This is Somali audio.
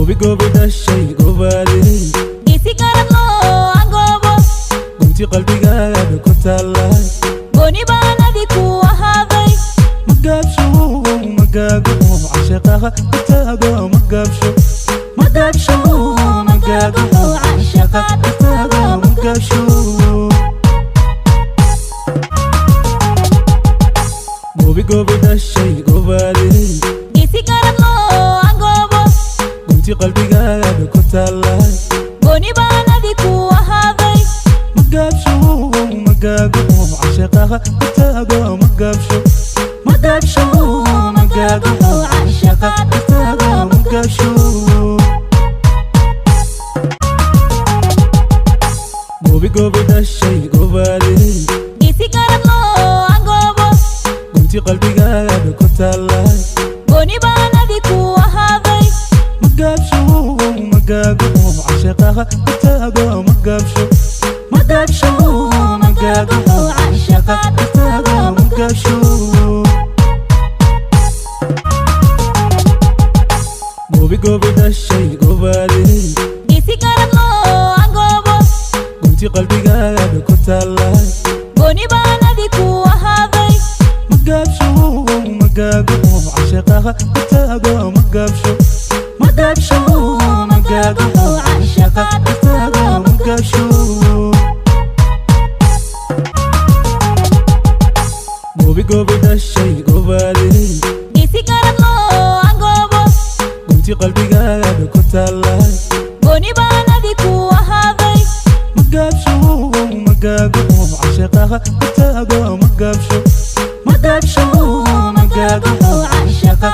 Goobi goobi dhashay gobaadey. Geesi garad loo angoobo. Gunti qalbigaaga ku taalla. Gooni baan adi ku ahaaday. Ma gaabsho, ma gaago cashaqaha ku taago, ma gaabsho, ma gaabsho, ma gaago cashaqa ku taago, ma gaabsho. Goobi goobi dhashay gobaadey. Geesi garad loo angoobo. Gunti qalbigaaga ku taalla. Gooni baan adi ku ahaaday. Ma gaabsho, ma gaago cashaqaha ku taago, ma gaabsho, ma gaabsho, ma gaago cashaqa ku taago, ma gaabsho. Goobi goobi dhashay gobaadey. Geesi garad loo angoobo. Gunti qalbigaaga ku taalla. Gooni baan adi ku ahaaday. Ma gaabsho, ma gaago cashaqaha ku taago, ma gaabsho, ma gaabsho, ma gaago cashaqa ku taago, ma gaabsho. Goobi goobi dhashay gobaadey. Geesi garad loo angoobo. Gunti qalbigaaga ku taalla. Gooni baan adi ku ahaaday. Ma gaabsho, ma gaago cashaqaha ku taago, ma gaabsho, ma gaabsho, ma gaago cashaqa ku taago, ma gaabsho. Goobi goobi dhashay gobaadey. Geesi garad loo angoobo. Gunti qalbigaaga ku taalla. Gooni baan adi ku ahaaday. Ma gaabsho, ma gaago cashaqaha ku taago, ma gaabsho, ma gaabsho, ma gaago cashaqa.